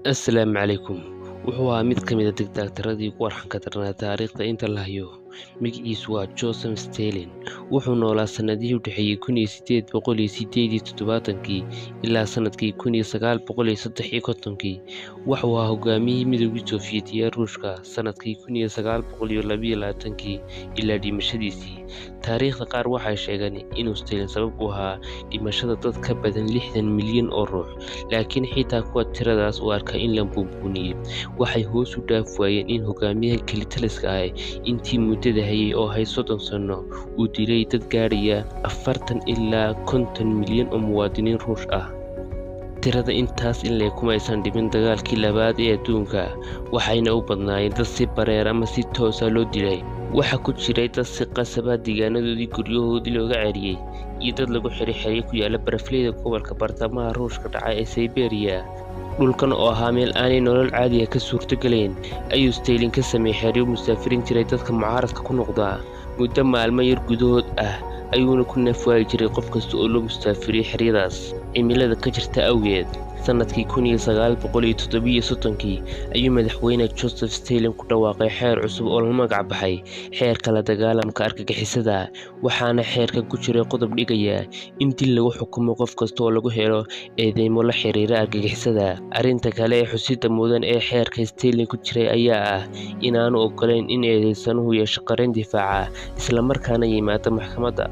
Assalaamu calaykum. Wuxuu ahaa mid ka mid ah diktaatoradii ugu arxanka darnaa taariikhda inta la hayo. Magaciisu waa Joseph Stalin. Wuxuu noolaa sannadihii u dhexeeyay 1878kii ilaa sannadkii 1953kii. Wuxuu ahaa hogaamiyihii Midowgii Sofiyeeti ee Ruushka sannadkii 1922kii ilaa dhimashadiisii. Taariikhda qaar waxay sheegeen inuu Stalin sabab u ahaa dhimashada dad ka badan 60 milyan oo ruux, laakiin xitaa kuwa tiradaas u arka in la buunbuuniyay waxay hoos u dhaafi waayeen in hogaamiyaha kalitaliska ah intii muddada hayay oo ahayd 30 sano uu dilay dad gaadhaya 40 ilaa 50 milyan oo muwaadiniin Ruush ah. Tirada intaas in le'eg kuma aysan dhimin dagaalkii labaad ee adduunka, waxayna u badnaayeen dad si bareer ama si toos ah loo dilay. Waxaa ku jiray dad si qasab ah deegaanadoodii guryahoodii looga ceyriyay, iyo dad lagu xiray xeryo ku yaalla barafleyda gobolka bartamaha Ruushka dhaca ee Siberia. Dhulkan oo ahaa meel aanay nolol caadi ah ka suurtagelayn ayuu Stalin ka sameeyay xeryo musaafirin jiray dadka mucaaradka ku noqda. Muddo maalmo yar gudahood ah ayuuna ku naf waayi jiray qof kasta oo loo musaafiriyay xeryadaas cimilada ka jirta awgeed. Sannadkii 1937kii ayuu madaxweyne Joseph Stalin ku dhawaaqay xeer cusub oo la magac baxay Xeerka La Dagaalanka Argagixisada, waxaana xeerkan ku jiray qodob dhigaya in dil lagu xukumo qof kasta oo lagu helo eedeymo la xiriira argagixisada. Arrinta kale ee xusidda mudan ee xeerka Stalin ku jiray ayaa ah inaanu oggolayn in eedeysanuhu yeesho qareen difaaca isla markaana yimaada maxkamadda.